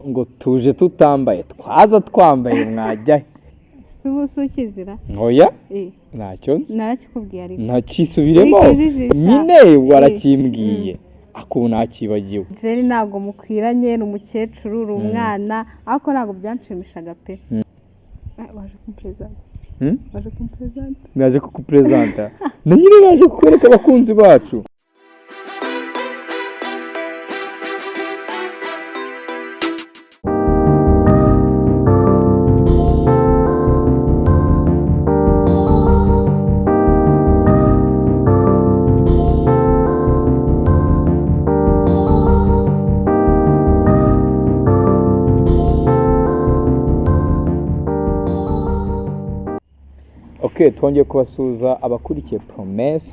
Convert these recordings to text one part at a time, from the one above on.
Ngo tuje tutambaye, twaza twambaye mwajya he? Si ubu si ukizira? Oya. Eh, Ntacyo nzi. Narakikubwiye ariko. Ntakisubiremo. Wikijijisha. Nyine warakimbwiye, ako ubu nakibagiwe. Jerry, ntabwo mukwiranye, ni umukecuru, uri umwana, ariko ntabwo byanshimishaga pe. Ah, waje kumperezanta? Hmm? Waje kumperezanta? Naje kukuperezanta na nyine, naje kukwereka abakunzi bacu. Ok, twongeye kubasuhuza abakurikiye Promesse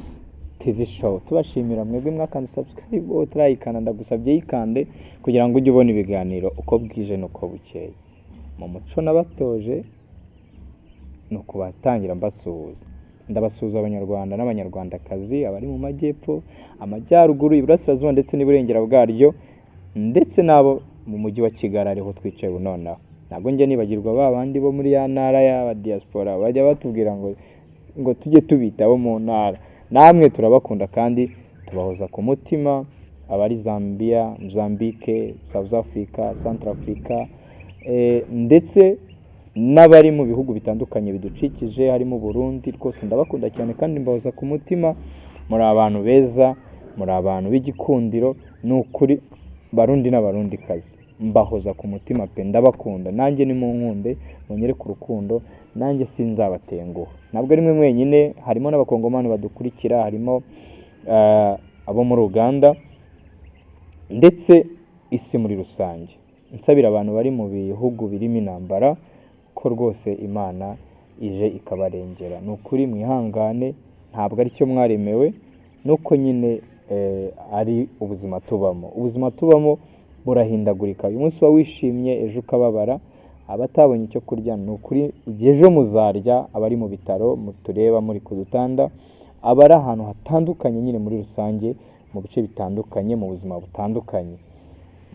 TV Show, tubashimira mwebwe mwakanze subscribe. Utarayikanda, ndagusabye yikande kugira ngo ujye ubona ibiganiro uko bwije n'uko bukeye. Mu muco nabatoje ni ukubatangira mbasuhuza. Ndabasuhuza Abanyarwanda n'Abanyarwandakazi, abari mu majyepfo, amajyaruguru, iburasirazuba ndetse n'iburengera bwaryo, ndetse n'abo mu mujyi wa Kigali ariho twicaye ubu nonaha. Ntabwo njya nibagirwa ba bandi bo muri ya ntara y'aba diaspora bajya batubwira ngo tujye tubita abo mu ntara. Namwe turabakunda kandi tubahoza ku mutima, abari Zambia, Mozambique, South Africa, Central Africa, ndetse n'abari mu bihugu bitandukanye bidukikije harimo Burundi. Rwose ndabakunda cyane kandi mbahoza ku mutima. Muri abantu beza, muri abantu b'igikundiro, ni ukuri. Barundi n'Abarundikazi, mbahoza ku mutima pe, ndabakunda. Nanjye nimunkunde, munyereke urukundo, nanjye sinzabatenguha. Ntabwo ari mwe mwenyine, harimo n'Abakongomani badukurikira, harimo abo muri Uganda ndetse isi muri rusange. Nsabira abantu bari mu bihugu birimo intambara ko rwose Imana ije ikabarengera. Ni ukuri mwihangane, ntabwo ari cyo mwaremewe, nuko nyine ari ubuzima tubamo. Ubuzima tubamo burahindagurika, uyu munsi uba wishimye, ejo ukababara. Abatabonye icyo kurya, ni ukuri igihe ejo muzarya. Abari mu bitaro mutureba muri ku dutanda, abari ahantu hatandukanye nyine muri rusange, mu bice bitandukanye, mu buzima butandukanye,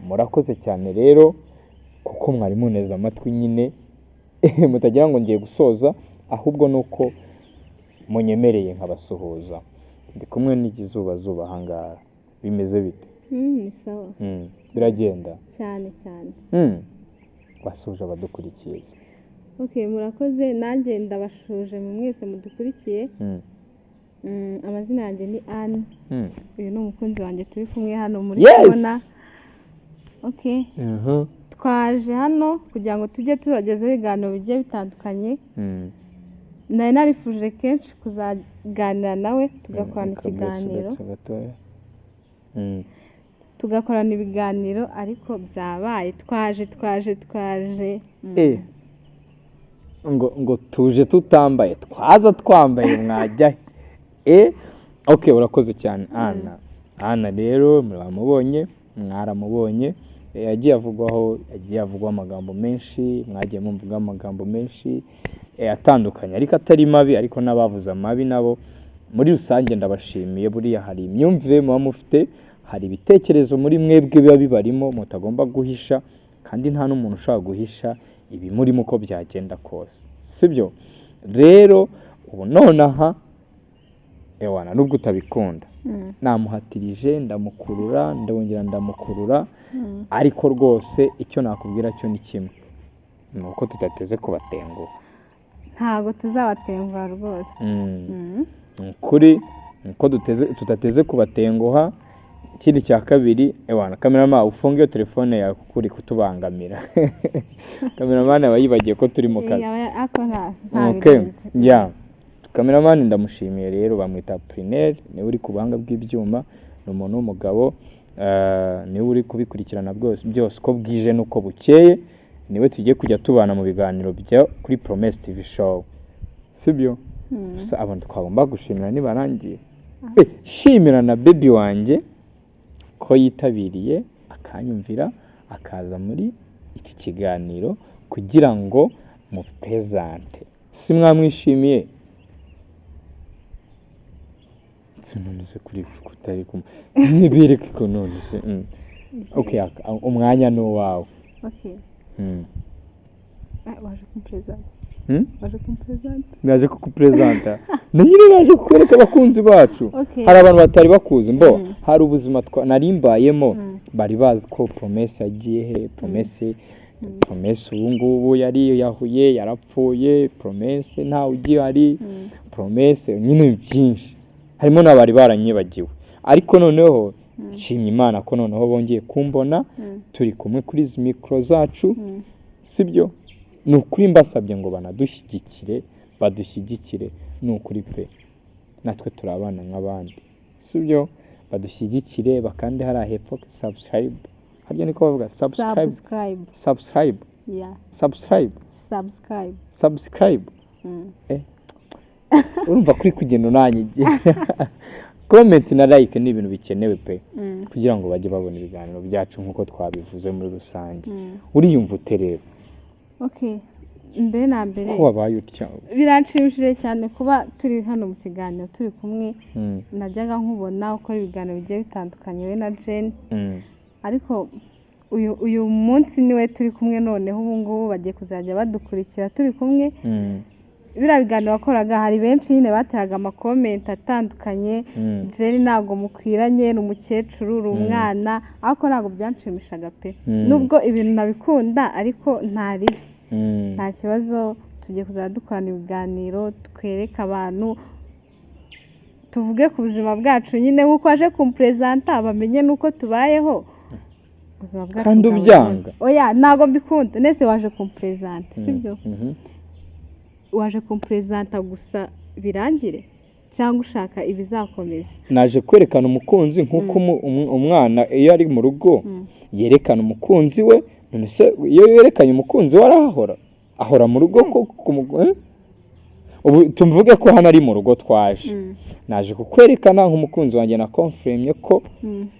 murakoze cyane rero kuko mwari muneze amatwi nyine. Mutagira ngo ngiye gusoza, ahubwo ni uko munyemereye nkabasuhuza. Ndi kumwe n'ikizubazuba ahangaha. Bimeze bite? Ni sawa. Biragenda? Cyane cyane. Wasuhuje abadukurikiye se? Ok, murakoze, nanjye ndabashuje mu mwese mudukurikiye. Amazina yanjye ni Anne. Uyu ni umukunzi wanjye turi kumwe hano muri kubona. Ok, twaje hano kugira ngo tujye tubagezaho ibiganiro bigiye bitandukanye. Nari narifuje kenshi kuzaganira nawe, tugakorana Reka mbese ikiganiro, uretse gatoya. Tugakorana ibiganiro, ariko byabaye, twaje twaje twaje. Ngo tuje tutambaye, twaza twambaye mwajya he? Ok, urakoze cyane Ana. Ana rero muramubonye, mwaramubonye. Yagiye avugwaho, yagiye avugwaho amagambo menshi, mwagiye mumvugaho amagambo menshi atandukanye ariko atari mabi. Ariko n'abavuze amabi nabo muri rusange ndabashimiye. Buriya hari imyumvire muba mufite, hari ibitekerezo muri mwebwe biba bibarimo mutagomba guhisha, kandi nta n'umuntu ushobora guhisha ibimurimo uko byagenda kose, sibyo? Rero ubu nonaha, ewana, nubwo utabikunda, namuhatirije, ndamukurura, ndongera ndamukurura. Ariko rwose icyo nakubwira cyo ni kimwe, ni uko tudateze kubatenguha. Ntabwo tuzabatenguha rwose. Ni ukuri, ni uko tudateze kubatenguha. Ikindi cya kabiri, ewana, cameraman, ufunge iyo telefone yawe kuko uri kutubangamira. Cameraman aba yibagiye ko turi mu kazi. Ariko nta Okay. birenze. Ya cameraman ndamushimiye rero, bamwita Prinel, niwe uri ku buhanga bw'ibyuma, ni umuntu w'umugabo, niwe uri kubikurikirana byose byose uko bwije n'uko bukeye. Niwe tugiye kujya tubana mu biganiro bya kuri Promesse TV Show, sibyo? Gusa abantu twagomba gushimira nibarangiye. Shimira na baby wanjye ko yitabiriye akanyumvira, akaza muri iki kiganiro kugira ngo mupezante. Si mwamwishimiye? Se none se kuri kutari kumwe ntibereke ko none se. Okay, umwanya ni uwawe. Okay. Waje kumpresenta. Waje kumpresenta. Naje kukupresenta. Na nyine naje kukwereka abakunzi bacu. Hari abantu batari bakuzi mbo hari ubuzima nari mbayemo bari bazi ko Promesse yagiye he, Promesse Promesse ubu ngubu yari yahuye yarapfuye, Promesse ntawe ugihari, Promesse nyine byinshi. Harimo n'abari baranyibagiwe. Ariko noneho nshimye Imana ko noneho bongeye kumbona turi kumwe kuri izi mikoro zacu, sibyo? Ni ukuri mbasabye ngo banadushyigikire, badushyigikire, ni ukuri pe, natwe turi abana nk'abandi, sibyo? Badushyigikire bakande hariya hepfo subscribe, harya niko bavuga subscribe, subscribe, yeah, subscribe, subscribe, subscribe. Urumva kuri kugenda unanyigira. Comment na like ni ibintu bikenewe pe, kugira ngo bajye babona ibiganiro byacu nk'uko twabivuze muri rusange. Uriyumva ute rero? Okay, mbere na mbere ko wabaye utya? Biranshimishije cyane kuba turi hano mu kiganiro turi kumwe. Najyaga nkubona ukora ibiganiro bigiye bitandukanye we na Jane, ariko uyu munsi niwe turi kumwe noneho ubu ngubu bagiye kuzajya badukurikira turi kumwe. Biriya biganiro wakoraga hari benshi nyine bateraga amakomenti atandukanye, Jane ntabwo mukwiranye, ni umukecuru, uri umwana, ariko ntabwo byanshimishaga pe. Nubwo ibintu nabikunda ariko nta ribi, nta kibazo. Tugiye kuzajya dukorana ibiganiro twereke abantu, tuvuge ku buzima bwacu nyine nk'uko waje kumpresenta bamenye n'uko tubayeho ubuzima bwacu. Kandi ubyanga? Oya, ntabwo mbikunda. Nese waje kumpresenta, sibyo? Waje kumpresenta gusa birangire cyangwa ushaka ibizakomeza? Naje kwerekana umukunzi nk'uko umwana iyo ari mu rugo yerekana umukunzi we. None se iyo yerekanye umukunzi we arahahora? Ahora mu rugo ko ubu tumvuge ko hano ari mu rugo twaje. Naje kukwerekana nk'umukunzi wanjye, na confirmye ko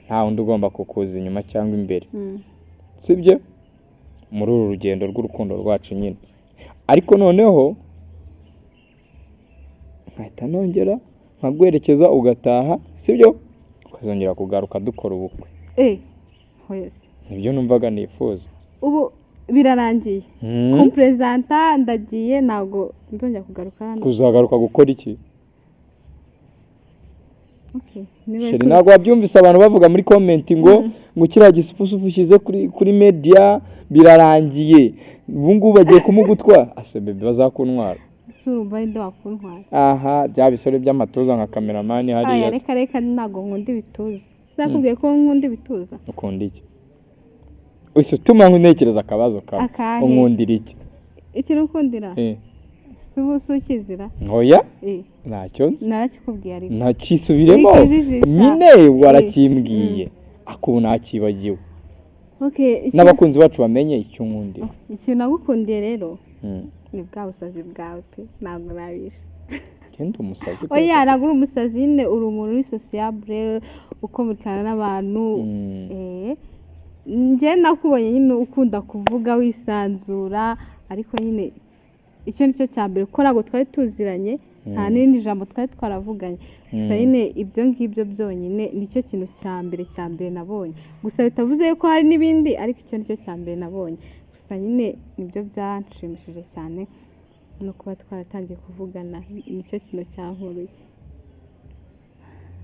nta wundi ugomba kukuza inyuma cyangwa imbere, sibyo? Muri uru rugendo rw'urukundo rwacu nyine. Ariko noneho nkahita nongera nkaguherekeza ugataha, sibyo? Ukazongera kugaruka dukora ubukwe. Nibyo numvaga nifuza. Ubu birarangiye. Kumpresenta ndagiye, ntabwo nzongera kugaruka hano. Kuzagaruka gukora iki? Sheri, ntabwo wabyumvise abantu bavuga muri comment ngo ngo kiriya gisupusupu ushyize kuri media birarangiye, ubu ngubu bagiye kumugutwara. Ase bebe bazakuntwara. Urumva ninde wakuntwara? Aha bya bisore by'amatuza nka kameramani hariya. Reka reka, ntabwo nkunda ibituza. Sinakubwiye ko nkunda ibituza? Ukunda iki? Ese utuma ntekereza akabazo kawe. Unkundira iki? Ikintu ukundira? Si ubu si ukizira? Oya? Ntacyo nzi. Narakikubwiye ariko. Ntakisubiremo. Nyine warakimbwiye. Ako nakibagiwe. N'abakunzi bacu bamenye icyo unkundira. Ikintu nagukundiye rero ni bwa busazi bwawe pe, ntabwo nabisha. Genda umusazi. Oya, ntabwo uri umusazi nyine, uri umuntu uri sociable, ukomukana n'abantu. Njye nakubonye nyine ukunda kuvuga wisanzura, ariko nyine icyo nicyo cya mbere kuko ntabwo twari tuziranye, nta n'irindi jambo twari twaravuganye. Gusa nyine ibyo ngibyo byonyine nicyo kintu cya mbere nabonye. Gusa bitavuze ko hari n'ibindi, ariko icyo nicyo cya mbere nabonye. Gusa nyine nibyo byanshimishije cyane no kuba twaratangiye kuvugana, nicyo kintu cyankuruye.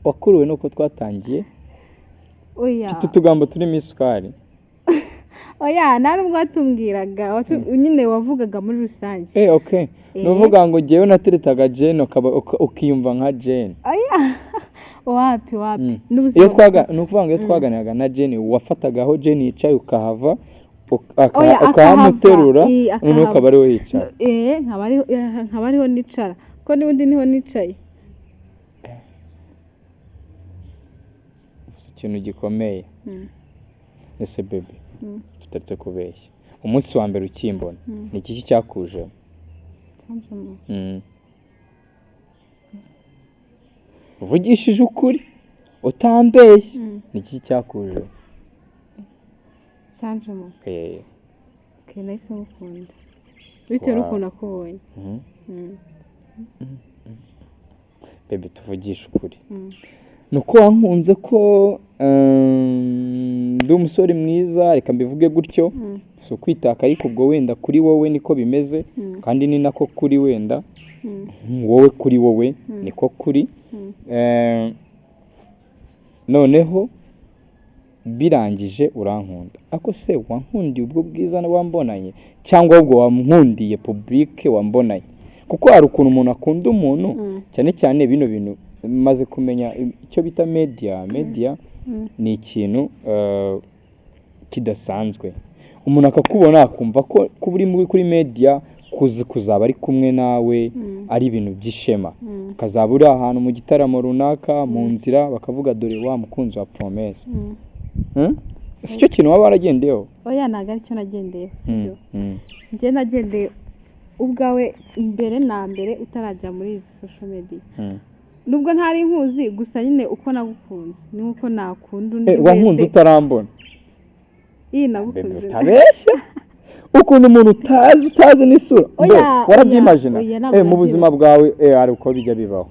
Wakuruwe nuko twatangiye? Oya. Mfite utugambo turimo isukari. Oya, nta nubwo watumbwiraga, nyine wavugaga muri rusange. Okay. Nuvuga ngo jyewe nateretaga Jane ukiyumva nka Jane. Oya. Wapi wapi. Iyo twaga nukuvuga ngo iyo twaganiraga na Jane wafataga aho Jane yicaye ukahava ukahamuterura, noneho ukaba ariwe yicara. Nkaba ariho nicara ko n'ubundi niho nicaye. Ikintu gikomeye. Ese bebe tutaretse kubeshya, umunsi wa mbere ukimbona ni iki cyakujemo? Uvugishije ukuri utambeshye, ni iki cyakujemo? Cyanjemo. Okay, nahise ngukunda bitewe n'ukuntu nakubonye. Bebe tuvugishe ukuri, nuko wankunze ko Ndi umusore mwiza, reka mbivuge gutyo, si ukwitaka, ariko ubwo wenda kuri wowe niko bimeze, kandi ni nako kuri wenda wowe, kuri wowe niko kuri. Noneho birangije urankunda, ako se wankundiye ubwo bwiza wambonanye, cyangwa ahubwo wankundiye public wambonanye? Kuko hari ukuntu umuntu akunda umuntu, cyane cyane bino bintu maze kumenya icyo bita media. Media ni ikintu kidasanzwe. Umuntu akakubona akumva ko kuba uri kuri media, kuzaba ari kumwe nawe ari ibintu by'ishema, ukazaba uri ahantu mu gitaramo runaka, mu nzira bakavuga: "Dore wa mukunzi wa Promesse." Si cyo kintu waba waragendeyeho? Oya, ntabwo aricyo nagendeyeho, sibyo. Njye nagendeye ubwawe mbere na mbere utarajya muri izi social media, nubwo ntari nkuzi. Gusa nyine uko nagukunze ni nkuko nakunda undi Wankunze wese. utarambona? Iyi Bebe, nagukunze. utabeshya, ukuntu umuntu utazi n'isura. Oya, Bro, warabyimagina? oya, ntabwo Mu buzima bwawe hari uko bijya bibaho.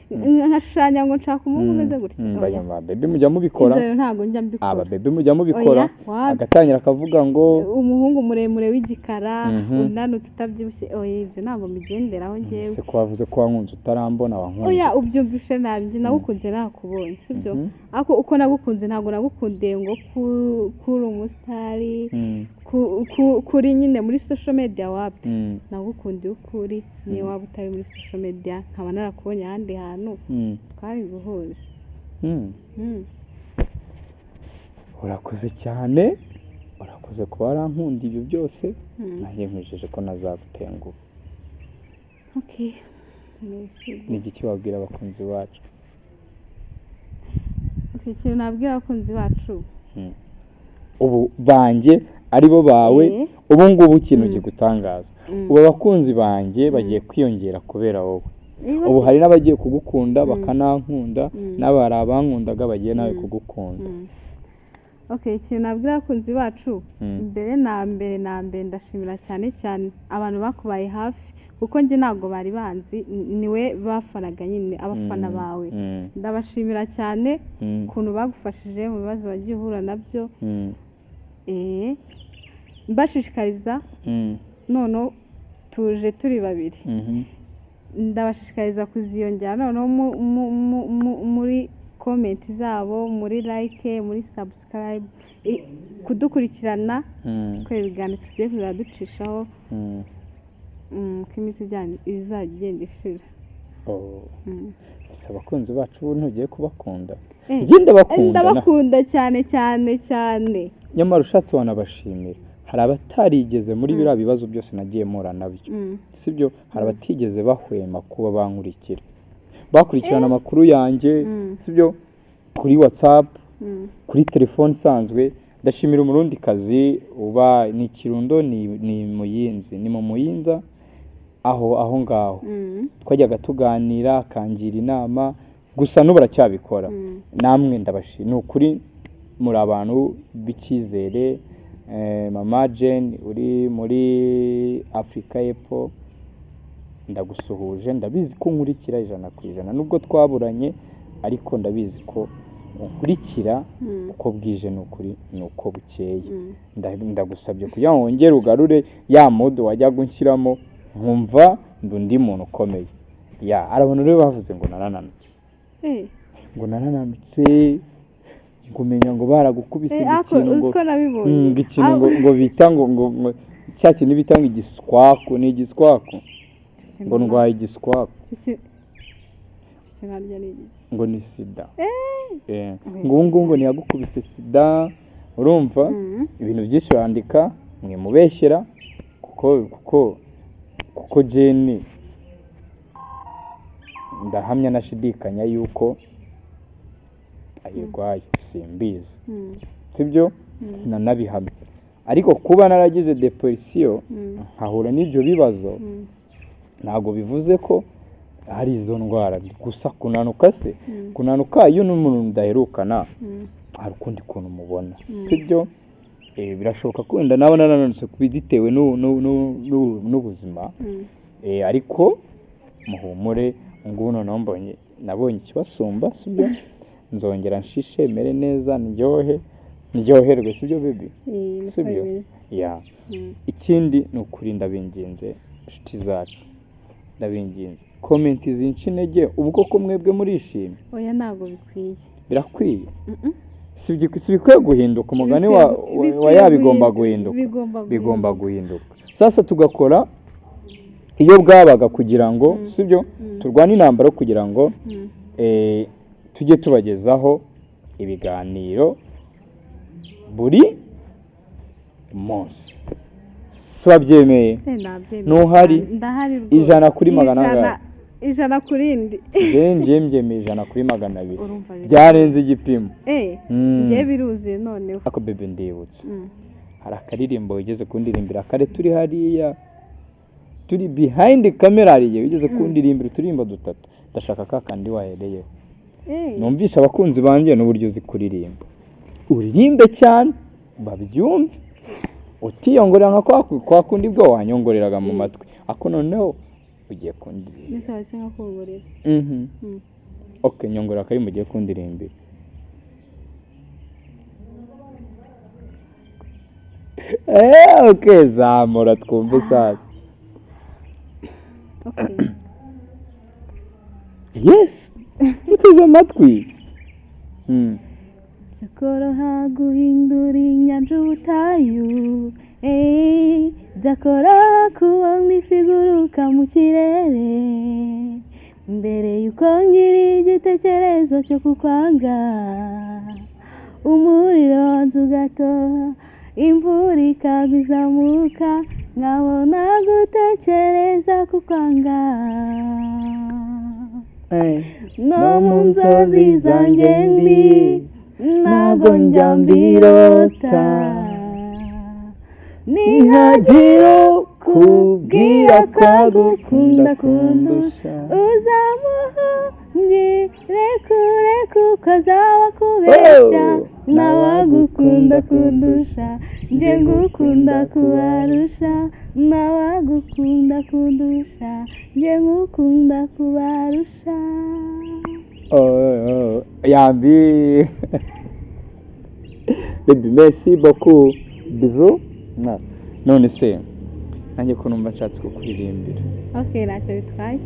Nkashushanya ngo nshaka umuhungu umeze gutya. Oya. Ba baby mujya mubikora. Ibyo rero ntabwo njya mbikora. Aba baby mujya mubikora. Oya, wapi. Agatangira akavuga ngo umuhungu muremure w'igikara, unanutse, utabyibushye, oya, ibyo ntabwo mbigenderaho njyewe. Se ko wavuze ko wankunze utarambona, wankunze? Oya, ubyumvishe nabi. Njye nagukunze nakubonye, sibyo? Ariko uko nagukunze, ntabwo nagukundiye ngo kuri umusitari, kuri nyine muri social media, wapi. Nagukundiye ukuri, niyo waba utari muri social media nkaba narakubonye ahandi hantu, twari guhuza. Urakoze cyane, urakoze kuba warankunda ibyo byose. Nanjye nkwijeje ko nazagutenguha. Okay. Merci. Ni igiki wabwira abakunzi bacu? Okay, ikintu nabwira abakunzi bacu, Ubu banjye aribo bawe, ubu ngubu ikintu kigutangaza, ubu abakunzi banjye bagiye kwiyongera kubera wowe. Ubu hari n'abagiye kugukunda bakanankunda, n'aba hari abankundaga bagiye nawe kugukunda. Okay, ikintu nabwira abakunzi bacu, mbere na mbere na mbere ndashimira cyane cyane abantu bakubaye hafi, kuko njye ntabwo bari banzi, niwe bafanaga nyine, abafana bawe. Ndabashimira cyane ukuntu bagufashije mu bibazo wagiye uhura nabyo. Mbashishikariza, noneho tuje turi babiri, ndabashishikariza kuziyongera noneho muri comment zabo, muri like, muri subscribe, kudukurikirana, kubera ibiganiro tugiye kuzajya ducishaho, uko iminsi izajya igenda ishira. Oh. Ese abakunzi bacu ubu ntugiye kubakunda? Eh, Njye ndabakunda ndabakunda cyane cyane cyane. Nyamara ushatse wanabashimira. Hari abatarigeze muri biriya bibazo byose nagiye mpura nabyo, sibyo? Hari abatigeze bahwema kuba bankurikira, bakurikirana amakuru yanjye, sibyo, kuri WhatsApp, kuri telefone isanzwe. Ndashimira Umurundikazi uba ni Kirundo, ni Muyinzi, ni mu Muyinza aho ngaho. Twajyaga tuganira, akangira inama, gusa n'ubu aracyabikora. Namwe ndabashimira, ni ukuri muri abantu b'icyizere. Mama Jane uri muri Afurika y'Epfo, ndagusuhuje, ndabizi ko nkurikira 100%, nubwo twaburanye ariko ndabizi ko unkurikira uko bwije, ni ukuri, ni uko bukeye. Ndagusabye kugira ngo wongere ugarure ya mood wajyaga unshyiramo, nkumva ndi undi muntu ukomeye. Ya, hari abantu rero bavuze ngo narananutse, ngo narananutse, ngo umenya ngo baragukubise ngo Ako ikintu ngo uzi ko nabibonye. Ngo ikintu ngo bita ngo cya kintu bita ngo igiswaku, ni igiswaku, ngo ndwaye igiswaku. Icyo narya ni igiki? Ngo ni sida. Oya, Ngo ubu ngubu ngo ntiyagukubise sida, urumva? Ibintu byinshi bandika, mwimubeshyera, kuko Jane ndahamya nashidikanya yuko ayirwaye, simbizi, sibyo? Sinanabihamya, ariko kuba naragize depression nkahura n'ibyo bibazo, ntabwo bivuze ko hari izo ndwara. Gusa kunanuka se, kunanuka iyo n'umuntu mudaherukana, hari ukundi kuntu umubona, sibyo? Birashoboka ko wenda naba narananutse bitewe n'ubuzima. Ariko muhumure, ngubu noneho mbonye, nabonye ikibasumba, sibyo? Nzongera nshishe, mere neza, ndyohe, ndyoherwe, sibyo baby? Niko Sibyo? bimeze. Yeah. Mm. Ikindi ni ukuri, ndabinginze inshuti zacu, ndabinginze, comment zinca intege, ubwo ko mwebwe murishimye? Oya, ntabwo bikwiye. Birakwiye. Mm-mm. Si bikwiye guhinduka umugani wa Bikwiye ya bigomba guhinduka. guhinduka. Bigomba. Bigomba guhinduka. Sasa tugakora iyo bwabaga kugira ngo, sibyo, turwane intambara kugira ngo tujye tubagezaho ibiganiro buri munsi. Si wabyemeye? Nabyemeye. Ntuhari? Cyane. Ndahari rwose. 100 kuri 400 angahe? 100 ku rindi. Njye mbyemeye 100 kuri 200. Urumva Byarenze igipimo. Njye biruzuye noneho. Ako bébé, ndibutse, hari akaririmbo wigeze kundirimbira kare turi hariya, turi behind camera, hari igihe wigeze kundirimbira uturirimbo dutatu. Ndashaka ka kandi wahereyeho. Numvishe abakunzi banjye n'uburyo uzi kuririmba. Uririmbe cyane babyumve, utiyongorera nka kwa kundi bwo wanyongoreraga mu matwi, ako noneho ugiye kundirimbira. Mbese wahise nka kongorera. Mhm. Ok, nyongorera akari mugiye kundirimbira. Ok, zamura twumve sasa. Okay. Yes, uteze amatwi. Byakoroha guhindura inyanja ubutayu, byakoroha kubona ifi iguruka mu kirere, mbere yuko ngira igitekerezo cyo kukwanga, umuriro wanze ugatoha, imvura ikagwa izamuka, nkabona gutekereza kukwanga. No mu nzozi zanjye mbi ntabwo njya mbirota. Nihagira kubwira ko agukunda kundusha, uzamuhungire kure, kuko azaba akubeshya. Oh! Nawe agukunda kundusha, njye ngukunda kubarusha. Nawe agukunda kundusha, njye ngukunda kubarusha. Oh, yambi baby, merci beaucoup, bisous. Mwah. None se nanjye ko numva nshatse kukuririmbira? Ok, ntacyo bitwaye.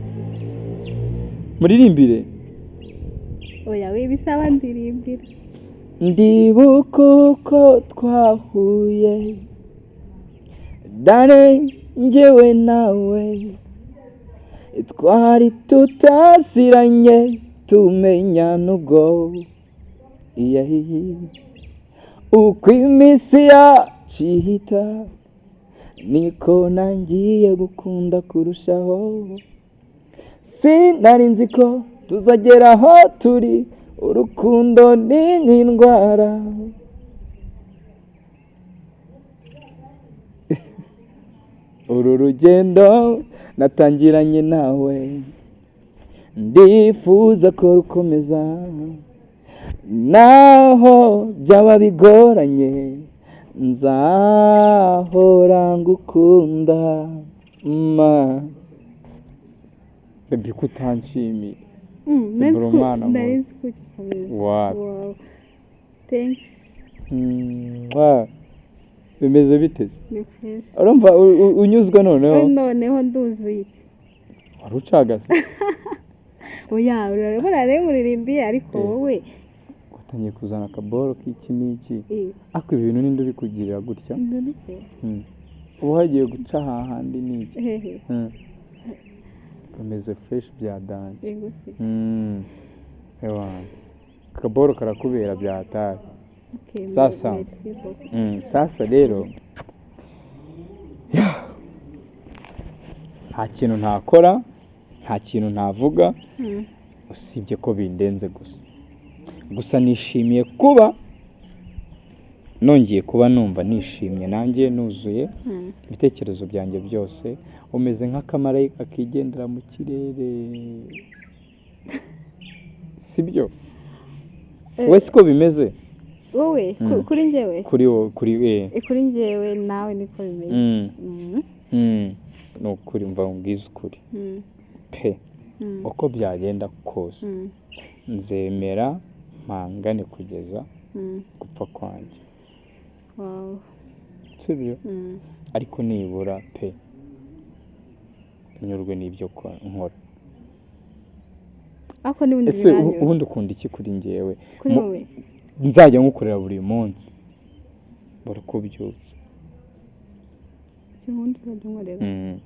Muririmbire. Oya, wibisaba ndirimbira. Ndibuka uko twahuye dare, njyewe nawe twari tutaziranye, tumenya n'ubwo iyahiye. Uko iminsi yacu ihita niko nangiye gukunda kurushaho. Sinari nzi ko tuzagera aho turi. Urukundo ni nk'indwara. Uru rugendo natangiranye nawe ndifuza ko rukomeza, naho byaba bigoranye nzahora ngukunda. Ma baby, ko utanshimiye? Nari Uri umwana nari mubi. nzi ko ugikomeza. Wapi. Wow, thanks. Mwah. Bimeze bite se? Ni fresh. Urumva unyuzwe noneho? Noneho nduzuye. Wari ucagase. Oya, urabona rero uririmbiye, ariko wowe Watangiye kuzana akaboro k'iki n'iki. Eh. Ariko ibi bintu ninde ubikugirira gutya? Ndabikora. Uba hagiye guca hahandi n'iki? Hehe? Bameze fresh bya danger. Yego se. Ewa. Akaboro karakubera bya hatari. Okay. Sasa. Merci beaucoup. Sasa rero, yeah. Nta kintu ntakora, nta kintu ntavuga, usibye ko bindenze gusa. Gusa nishimiye kuba nongeye kuba numva nishimye nanjye nuzuye ibitekerezo byanjye byose. Umeze nk'akamarayika kigendera mu kirere, sibyo? We siko bimeze? Wowe kuri njyewe? Kuri wowe, kuri Kuri njyewe nawe niko bimeze. Ni ukuri, mva mbwize ukuri pe, uko byagenda kose nzemera. Mpangane kugeza gupfa kwanjye. Wow. Sibyo? Ariko nibura pe nyurwe n'ibyo nkora. Ako ni Ese ubundi ukunda iki kuri njyewe? Kuri wowe nzajya nkukorera buri munsi. Buri kubyutsa. Ikintu uzajya unkorera?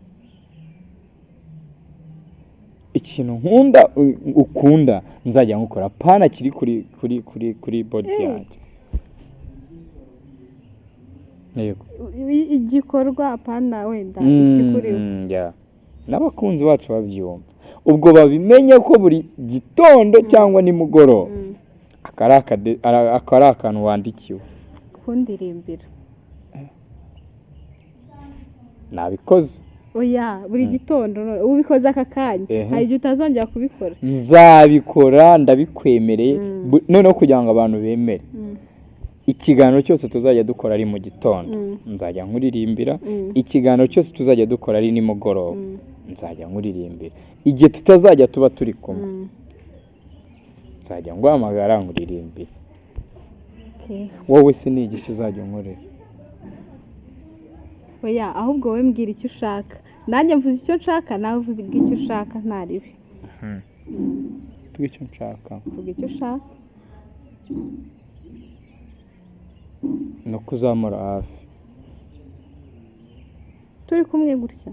Ikintu nkunda ukunda nzajya nkukora pana kiri kuri kuri kuri kuri body yanjye. Yego. Igikorwa pana wenda ikikuriwe. Yeah. N'abakunzi bacu babyumva. Ubwo babimenye ko buri gitondo cyangwa nimugoroba akari akantu wandikiwe. Kundirimbira. Nabikoze. Oya, buri gitondo ubikoze aka kanya. Hari igihe utazongera kubikora. Nzabikora ndabikwemereye. Noneho kugira ngo abantu bemere. Ikiganiro cyose tuzajya dukora ari mu gitondo nzajya nkuririmbira. Ikiganiro cyose tuzajya dukora ari nimugoroba nzajya nkuririmbira. Igihe tutazajya tuba turi kumwe nzajya nguhamagara nkuririmbira. Wowe se ni igihe uzajya unkorera? Oya, ahubwo wowe mbwira icyo ushaka. Nanjye mvuze icyo nshaka, nawe uvuze icyo ushaka nta ribi. Vuga icyo nshaka. Vuga icyo ushaka. No kuzamura hafi. Turi kumwe gutya.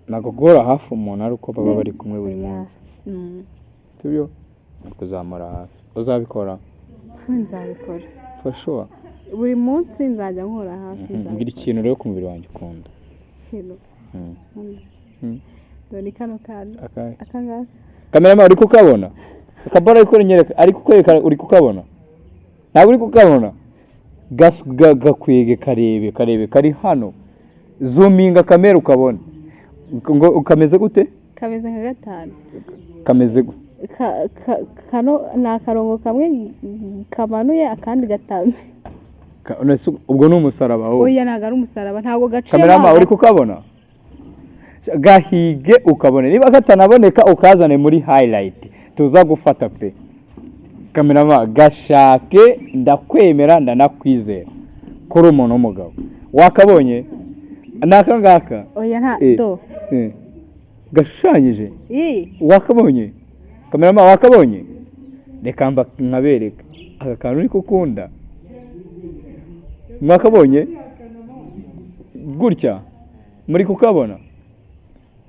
Ntabwo guhora hafi umuntu ari uko baba bari kumwe buri munsi. Tubyo? No kuzamura hafi. Uzabikora? Nzabikora. For sure. Buri munsi nzajya nkora hafi. Mbwira ikintu rero ku mubiri wanjye ukunda. Ikintu. Dore kano kantu. Aka ngaka. Cameraman uri kukabona? Akabara ariko nyereka, ari kukwereka uri kukabona? Ntabwo uri kukabona? Gakwege karebe karebe kari hano. Zoominga kamera ukabona. Ngo ukameze gute? Kameze nka gatanu. Kameze gute? Kano ni akarongo kamwe kamanuye akandi gatanu. Ubwo ni umusaraba wowe? Oya, ntabwo ari umusaraba, ntabwo gaciye. Cameraman uri kukabona? Gahige ukabone. Niba katanaboneka ukazane muri highlight tuza gufata pe. Cameraman gashake, ndakwemera ndanakwizera kuri umuntu w'umugabo. Wakabonye? Naka ngaka? Oya nta do. Gashushanyije? Wakabonye? Cameraman wakabonye? Reka mba nkabereka. Aka kantu uri gukunda. Mwakabonye? Gutya muri kukabona?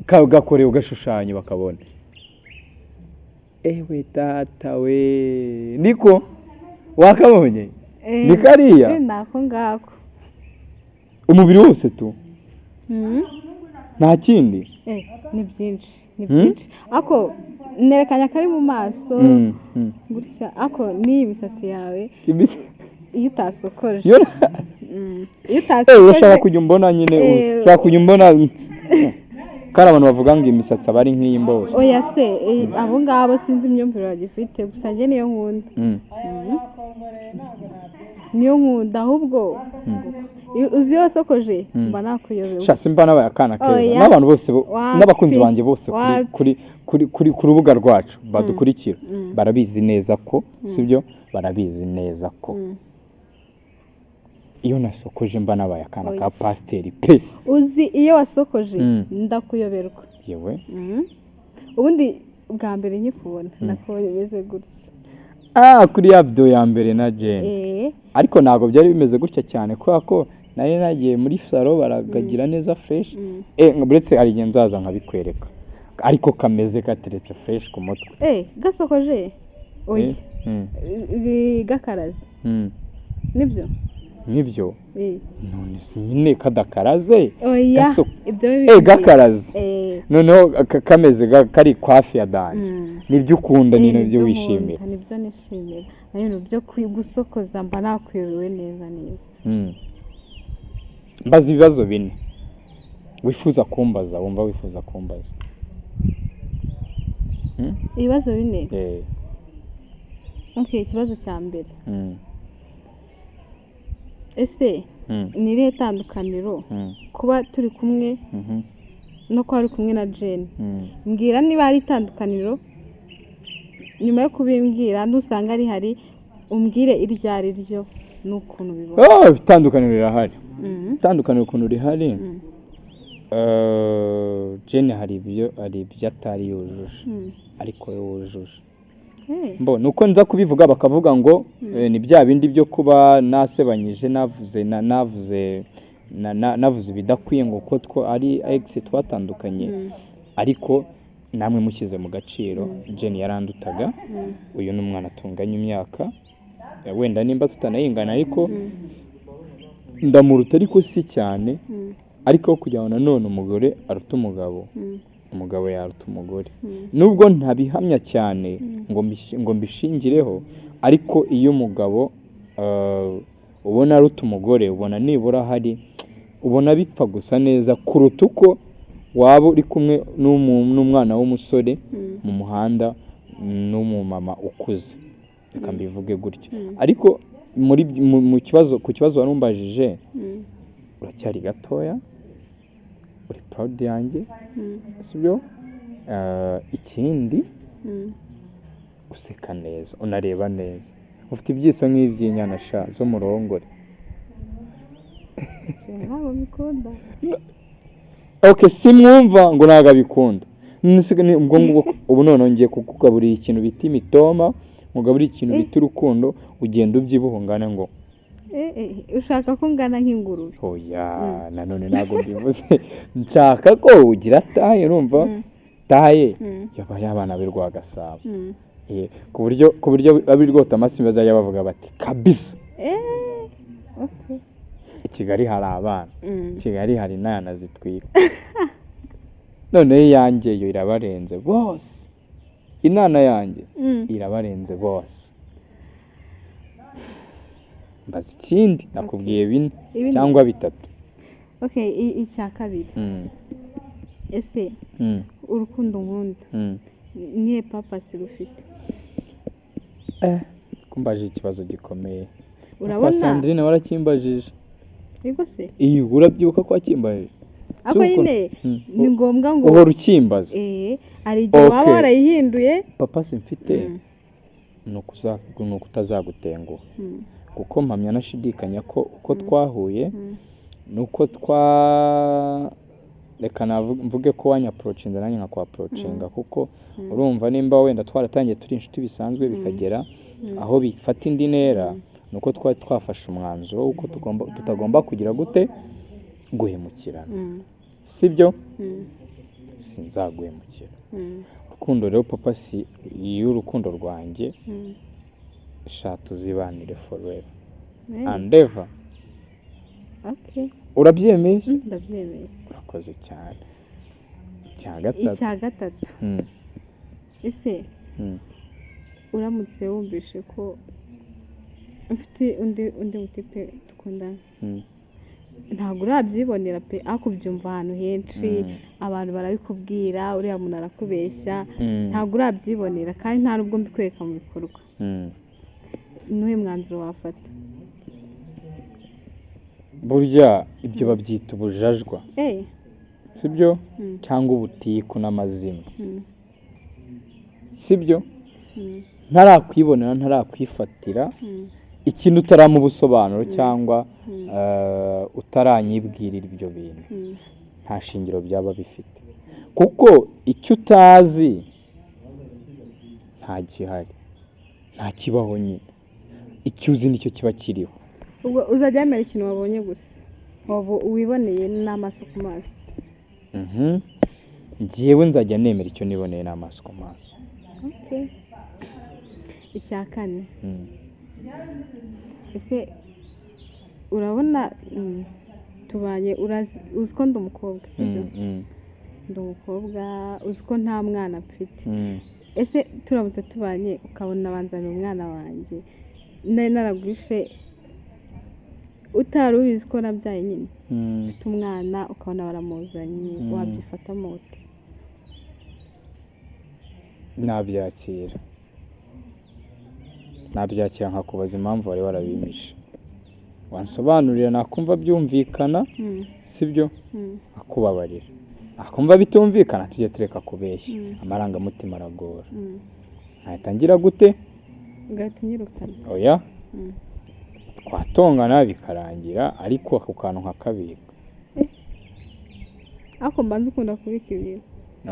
Gakorewe ugashushanya bakabona. Ewe tata we, niko wakabonye? Ni kariya? Nako ngako. Umubiri wose tu? Nta kindi? Ni byinshi, ni byinshi. Ako nerekanya kari mu maso gutya, ako ni imisatsi yawe. Iyo utasokoje. Iyo utasokoje. Ushaka kujya umbona nyine, ushaka kujya umbona. Kari abantu bavuga ngo imisatsi abari nk'iyi mbose. Oya se, abo ngabo sinzi imyumvire bagifite, gusa njye niyo nkunda. Niyo nkunda ahubwo uzi iyo wasokoje mba nakuyobewe. Sha simba nabaye akana keza. N'abantu bose n'abakunzi banjye bose kuri kuri kuri ku rubuga rwacu badukurikira barabizi neza ko, sibyo? Barabizi neza ko iyo nasokoje mba nabaye akana ka pasiteri pe. Uzi iyo wasokoje ndakuyoberwa. Yewe. Ubundi bwa mbere nkikubona nakubonye bimeze gutya. Kuri ya video ya mbere na Jane. Ariko ntabwo byari bimeze gutya cyane kubera ko nari nagiye muri salo baragagira neza fresh. Buretse ari igihe nzaza nkabikwereka. Ariko kameze gateretse fresh ku mutwe. Gasokoje? Oya. Gakaraze. Nibyo? Nibyo? None si nyine kadakaraze? Oya, ibyo gakaraze. Noneho kameze kari kwafi ya danje. Nibyo ukunda, ni nabyo wishimira. Nibyo nishimira. Ibintu byo gusokoza mba nakwiyobewe neza neza. Mbaza ibibazo bine wifuza kumbaza, wumva wifuza kumbaza. Ibibazo bine? Okay, ikibazo cya mbere. Ese ni irihe tandukaniro kuba turi kumwe no kuba ari kumwe na Jane? Mbwira niba hari itandukaniro, nyuma yo kubimbwira nusanga rihari Umbwire iryo ari ryo n'ukuntu ubibona. Oh, itandukaniro rirahari. Itandukaniro ukuntu rihari, Jane hari ibyo atari yujuje, ariko we wujuje. Mbo nuko nza kubivuga bakavuga ngo ni bya bindi byo kuba nasebanyije, navuze na navuze na, na, navuze ibidakwiye, ngo ko two ari ex twatandukanye. Ariko namwe mushyize mu gaciro, Jane yarandutaga. Uyu ni umwana tunganya imyaka, wenda nimba tutanayingana, ariko ndamuruta, ariko si cyane. Ariko kugira ngo nanone umugore arute umugabo, umugabo yaruta umugore, nubwo ntabihamya cyane ngo mbishingireho, ariko iyo umugabo ubona aruta umugore, ubona nibura hari ubona bipfa gusa neza kuruta uko waba uri kumwe n'umwana w'umusore mu muhanda n'umumama ukuze, reka mbivuge gutyo. Ariko muri mu kibazo, ku kibazo wari umbajije, uracyari gatoya, uri proud yanjye, sibyo? Ikindi, useka neza, unareba neza, ufite ibyiso nk'iby'inyana sha zo mu ruhongore. Ntabwo mbikunda. Okay, simwumva ngo ntabwo abikunda. Ubwo ngubwo ubu noneho ngiye kukugaburira ikintu bita imitoma, nkugaburira ikintu bita urukundo, ugenda ubyibuha ungana ngo Ushaka ko ngana nk'ingurube? Oya, nanone ntabwo mbivuze. Nshaka ko ugira taille, urumva, taille yaba y'abana b'i Rwagasabo. Ku buryo ab'i Rwotamasimbi bazajya bavuga bati kabisa, Okay. i Kigali hari abana, i Kigali hari inana zitwika. Noneho iyanjye yo irabarenze bose, inana yanjye irabarenze bose. Mbaza ikindi, nakubwiye bine Ibindi- cyangwa bitatu. Okay, icya kabiri. Ese urukundo nkunda, nihe purpose rufite? Kumbaje ikibazo gikomeye. Urabona? Papa Sandrine, warakimbajije. Yego se. Iyi urabyibuka ko wakimbajije? Ariko Si uko- nyine ni ngombwa ngo Uhora ukimbaza. Hari igihe waba warayihinduye. Purpose mfite ni ukutazagutenguha, kuko mpamya nashidikanya ko uko twahuye nuko twa reka mvuge ko wanyapproachinze nanjye nkakwapproachinga, kuko urumva nimba wenda twaratangiye turi inshuti bisanzwe, bikagera aho bifata indi ntera, ni uko twari twafashe umwanzuro w'uko tutagomba kugira gute, guhemukirana. Sibyo? Sinzaguhemukira. Urukundo rero, purpose y'urukundo rwanjye, sha tuzibanire forever and ever. Okay. Urabyemeye? Ndabyemeye. Urakoze cyane. Icya gatatu. Icya gatatu. Ese uramutse wumvishe ko mfite undi mutipe dukundana, ntabwo urabyibonera pe, ariko ubyumva ahantu henshi, abantu barabikubwira, uriya muntu arakubeshya, ntabwo urabyibonera kandi nta nubwo mbikwereka mu bikorwa, nuhe mwanzuro wafata? Burya ibyo babyita ubujajwa, sibyo? Cyangwa ubutiku n'amazina, sibyo? Ntarakwibonera, ntarakwifatira, ikintu utaramuha ubusobanuro cyangwa utaranyibwirira ibyo bintu, nta shingiro byaba bifite, kuko icyo utazi nta gihari, nta kibaho nyine. Icyo uzi nicyo kiba kiriho. Ubwo uzajya wemera ikintu wabonye gusa, waba wiboneye n'amaso ku maso? Njyewe nzajya nemera icyo niboneye n'amaso ku maso. Okay. Icya kane. Ese urabona tubanye, uzi ko ndi umukobwa, sibyo? Ndi umukobwa, uzi ko nta mwana mfite. Ese turamutse tubanye ukabona banzaniye umwana wanjye nari naragwishe, utari ubizi ko nabyaye nyine, mfite umwana, ukabona baramuzanye, wabyifatamo ute? Nabyakira, nabyakira nkakubaza impamvu wari warabimishe, wansobanurira, nakumva byumvikana, sibyo, akubabarira, akumva bitumvikana, tujye tureka kubeshya, amarangamutima aragora, nkahita ngira gute? Ugahita unyirukana? Oya. Twatongana bikarangira, ariko ako kantu nkakabika. Ariko mbanza ukunda kubika ibintu.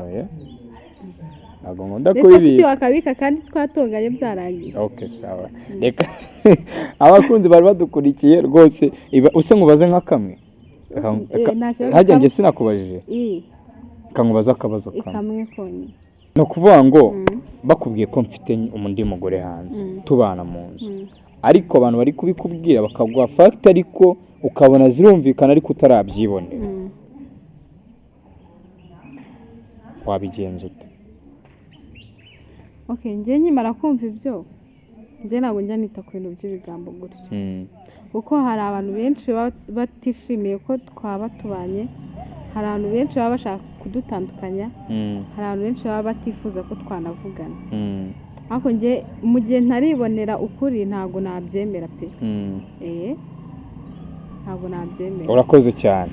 Oya, ntabwo nkunda Ndetse kuki kubibika. wakabika kandi twatonganye byarangiye? Okay, sawa. Reka abakunzi bari badukurikiye rwose, use nkubaze nka kamwe. Nta kibazo. Hajya njye sinakubajije. Kankubaza akabazo kamwe. Kamwe konyine. Ni ukuvuga ngo bakubwiye ko mfite undi mugore hanze, tubana mu nzu, ariko abantu bari kubikubwira bakaguha fact, ariko ukabona zirumvikana ariko utarabyibonera, wabigenza ute? Okay, njye nkimara kumva ibyo, njye ntabwo njya nita ku bintu by'ibigambo gutyo, kuko hari abantu benshi baba batishimiye ko twaba tubanye, hari abantu benshi baba bashaka kudutandukanya, hari abantu benshi baba batifuza ko twanavugana. Ariko njye mu gihe ntaribonera ukuri ntabwo nabyemera pe. Ntabwo nabyemera. Urakoze cyane.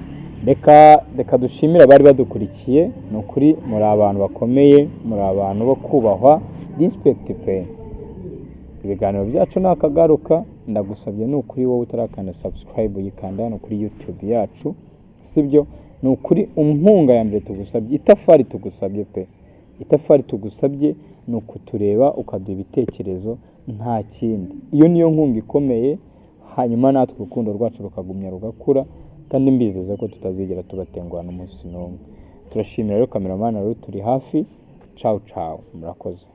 Reka dushimire abari badukurikiye. Ni ukuri muri abantu bakomeye, muri abantu bo kubahwa, respect pe. Ibiganiro byacu nakagaruka. Ndagusabye, ni ukuri, wowe utarakanda subscribe, uyikanda hano kuri YouTube yacu, sibyo? Ni ukuri inkunga ya mbere tugusabye, itafari tugusabye pe, itafari tugusabye ni ukutureba ukaduha ibitekerezo, nta kindi. Iyo niyo nkunga ikomeye, hanyuma natwe urukundo rwacu rukagumya rugakura, kandi mbizeza ko tutazigera tubatenguha n'umunsi n'umwe. Turashimira rero cameraman wari uturi hafi. Ciao ciao, murakoze.